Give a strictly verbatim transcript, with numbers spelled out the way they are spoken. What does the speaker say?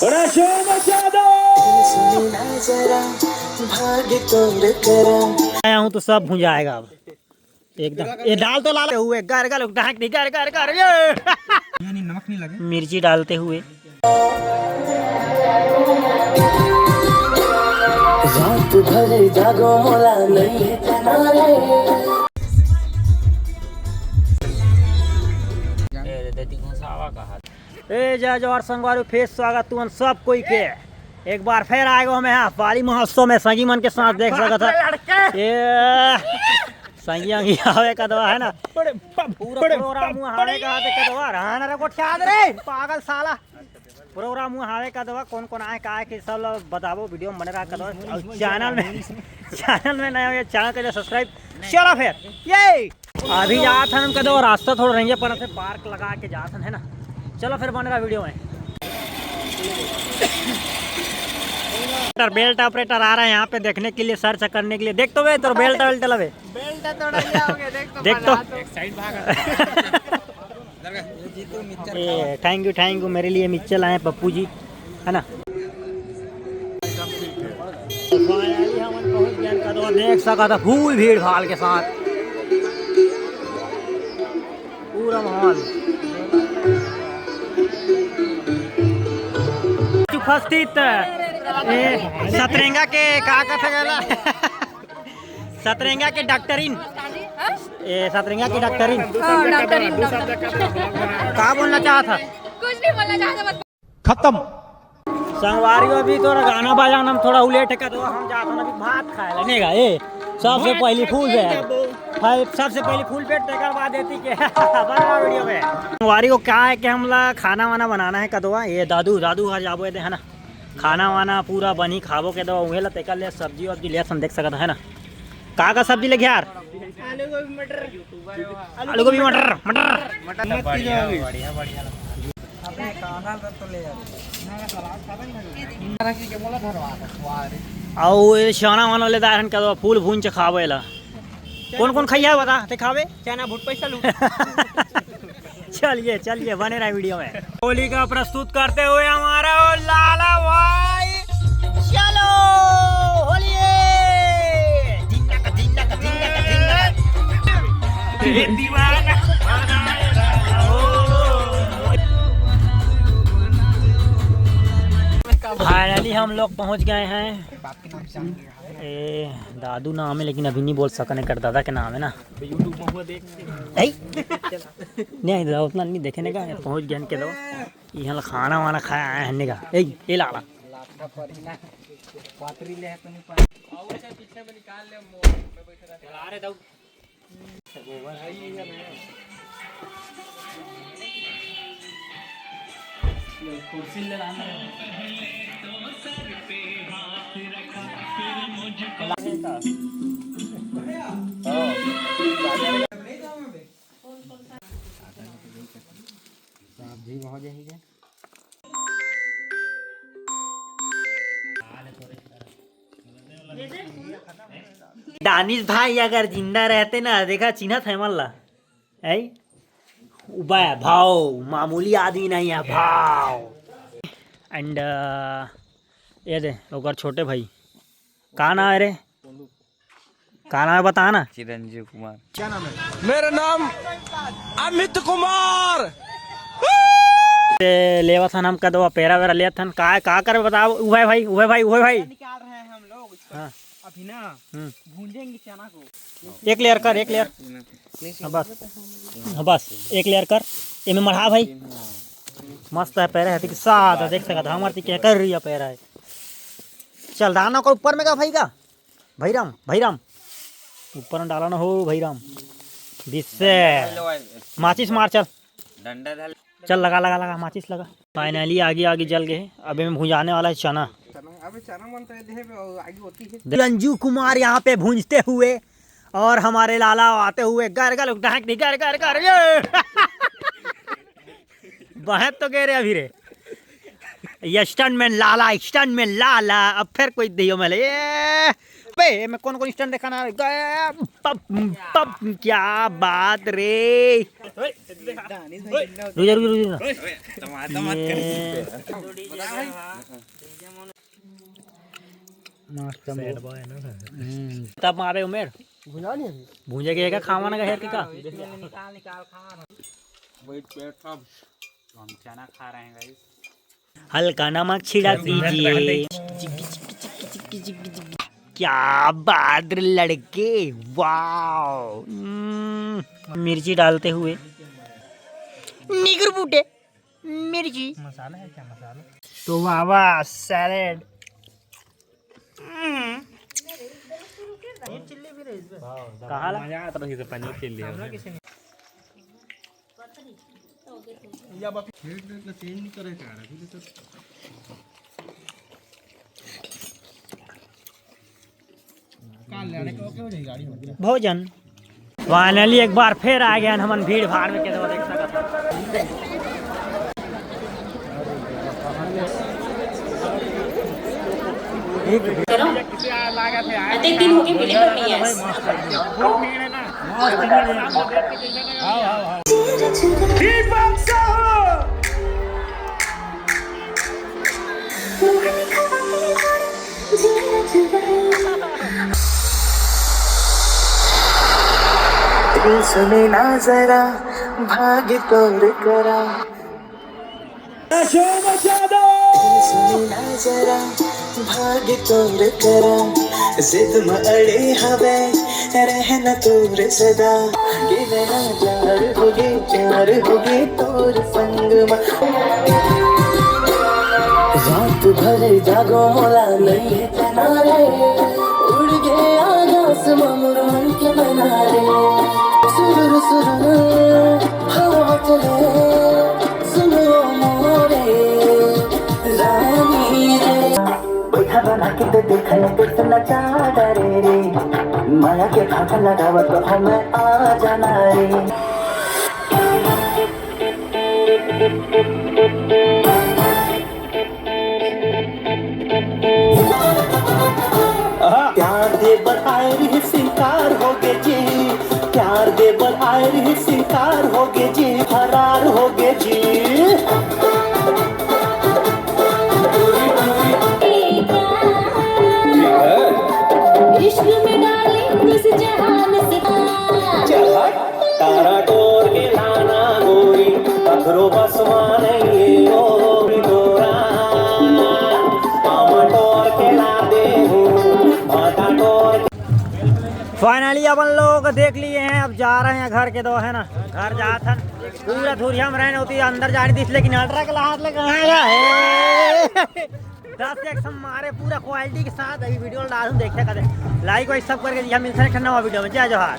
बड़ा शोर मचा दो। आया हूँ तो सब भुंजाएगा अब एकदम। ये दाल तो लाल हुए, गर गर ढाक दी, गर गर गर ये। ये नहीं, नमक नहीं लगे। मिर्ची डालते हुए। रात भर जागो मोला नहीं तना रे। ए जय जोहार संगवारी, फेर स्वागत तुमन सब कोई के। एक बार फेर आए गो मैं, हाँ, पाली महोत्सव में संगी मन के साथ देख सकत ह। ये संगी अंगी आवे कदवा है ना, पूरा प्रोग्राम हुआ हावे का हाथे कदवा रहा ना रे, गोठिया दे रे पागल साला। प्रोग्राम हुआ हावे कदवा, कौन कौन आए का आए के सब लोग बताबो, वीडियो में बने रहा कदवा। और चैनल में, चैनल में नए हो ये चैनल के लिए सब्सक्राइब। चलो फिर ये अभी जात हन कदवा, रास्ता थोड़ा रेंगे पर से पार्क लगा के जात हन, है ना। चलो फिर बने रहा वीडियो में। ऑपरेटर, बेल्ट ऑपरेटर आ रहा है यहाँ पे देखने के लिए, सर्च करने के लिए। देख तो बे, तोर बेल्ट वेल्ट लबे। बेल्ट थोड़ा ये हो गया, देख तो देख तो। बना तो। एक साइड भाग। ए, थैंक यू, थैंक यू, मेरे लिए मिक्सचर लाए हैं पप्पू जी, है ना। Finally हमन पहुंच गए कदवा, देख सकत ह, फुल भीड़ भाड़ के साथ पूरा माहौल। उपस्थित, ए, सतरेंगा के का कथे गला? सतरेंगा के डॉक्टरिन। हाँ? ए, सतरेंगा के डॉक्टरिन। हाँ, डॉक्टरिन, डॉक्टरिन। का बोलना चाहत ह? कुछ नहीं बोलना चाहता, बस। खत्म। संगवारी हो, अभी थोड़ा गाना बजाना में थोड़ा उलेट है, तो हम जात हन अभी भात खाए ला, नहीं गा, ए, सबसे पहली फुल पेट। भाई, सबसे पहली फुल पेट, तेकर बाद एती के बड़ा वीडियो में। संगवारी हो, क्या है कि हमला खाना वाना बनाना है कदवा, ये दादू, दादू घर जाबो, ये दे, है ना। खाना वाना पूरा बनी, खाबो के दो, उहे ला तेकर ले सब्जी वब्जी ले सन, देख सकत है ना। का का सब्जी लेके यार? आलू गोभी मटर। आलू गोभी मटर, मटर। मटर मत कीजिए अभी। बढ़िया, बढ़िया। अपने काना तो ले यार। अउ ये चना वाना ले दार हन कदवा, फुल भून के खाबो एला। कौन कौन खइया बता, ते खाबे? चना भुट पैसा लू। चलिए, चलिए, बने रहे वीडियो में। होली का प्रस्तुत करते हुए हमारा वो लाला भाई, चलो होली है। धिनक, धिनक, धिनक, धिनक। ये दीवाना। Finally हम लोग पहुंच गए हैं। ए, दादू नाम है, लेकिन अभी नहीं बोल सकने कर दादा के नाम है ना। YouTube में हुआ देख। ए? नहीं, दादा उतना नहीं देखे ने का, पहुंच गया इनके दो। यहाँ खाना वाना खाया आया है ने का। ए, ये लाला। लाखा परी ना। पात्री ले है तो नहीं पानी। आओ, अच्छा, पीछे में निकाल ले, मोड़ में बैठे रहते हैं। अरे, दाऊ। दानिश भाई अगर जिंदा रहते ना, देखा, चिन्हत है मन ला। ऐ? उबा है भाव, मामूली आदमी नहीं है भाव। And, uh, ये दे, ओकर छोटे भाई। का नाम है रे? का नाम है, बता ना। चिरंजीव कुमार। मेरा नाम अमित कुमार। ते लेवत हन हम कदवा, पेरा वेरा लेत हन। का, का करबे बताओ, उहे भाई, उहे भाई, उहे भाई। निकाल रहे हैं हम लोग इसको। हाँ। अभी ना हम्म। भूंजेंगे चना को। एक लेयर कर, एक लेयर। हाँ, बस। हाँ, बस, एक लेयर कर। एमे मढ़ा भाई। मस्त है, पेरा है, ठीक साथ है, देख सकत है, हमार ती क्या कर रही है, पेरा है। चल, दाना को ऊपर में का भाई का? भाई राम, भाई राम। ऊपर में डाला ना हो, भाई राम। बिस्से। माचिस मार, चल। डंडा धर। चल, लगा, लगा, लगा, माचिस लगा। Finally आगी, आगी जल गए। अब एमे भुंजाने वाला है चना। चना, अबे चना मन तो ये देहे पे आगी होती है। रंजू कुमार यहाँ पे भूंजते हुए और हमारे लाला आते हुए, गर, गर, ढाक दी, गर, गर, गर, ये। बहत तो कह रहे अभी रे। ये stuntman लाला, stuntman लाला, अब फिर कोई दियो मैं ले। ए, बे, मैं कौन कौन stunt देखा ना, गया, पप, पप, क्या बात रे। रुक जा, रुक जा, रुक जा। ये मस्त है। तब मारे उमेर। भुंजा नहीं है अभी। भूंजे के का खावा ना का हेर के का? निकाल, निकाल, खा। वही पेट था, तो हम चना खा रहे हैं, गाइस। हल्का नमक छिड़क दीजिए। क्या बात रे लड़के, वाओ। हम्म, मिर्ची डालते हुए निगुर बूटे मिर्ची। मसाला है क्या? मसाला। तो वाह वाह, सैलेड। कहाँ ला? मजा आता रही से पनीर चिल्ली है। भोजन। फाइनली एक बार फिर आ गए हमन भीड़ भाड़ में, कैसे देख सकत हन। अति दिन हो गए मिले पर नहीं आए। दीपक साहू। तू सुनी ना जरा, भाग तोर करा। सुनी ना जरा, भाग तोर करा, जिद म अड़े हवे, रहना तोर सदा। के मेरा प्यार होगे, प्यार होगे तोर संग म। रात भर जागो मोला नैया चना रे, उड़ गे आकाश म मोर मन के बना रे। सुरुर सुरुर हवा चले, सुनो मोरे रानी रे। बैठा बना के तो देखने पे तो नचा डरे रे, माया के भाग लगावा तो हमें आ जाना रे। प्यार दे बर आए रही स्वीकार हो गे जी, प्यार दे बर आए रही स्वीकार हो गे जी, फरार हो गे जी। इश्क में डार्लिंग इस जहान से। चल हट। तारा टोर के लाना गोरी, पथरो बसवा नहीं ये ओ डोरा। पामा टोर के ला दे हूँ, भाटा टोर के। फाइनली अपन लोग देख लिए हैं, अब जा रहे हैं घर के दो, है ना, घर जात हन। पूरा धुरिया में रहने होती अंदर जाने दिस, लेकिन अल्ट्रा के हाथ ले कहाँ गया है? दस एक सम मारे पूरा क्वालिटी के साथ अभी वीडियो डालूं, देखते कदे लाइक वाइक सब करके दिया। मिलते हैं एक नवा वीडियो में। जय जोहार।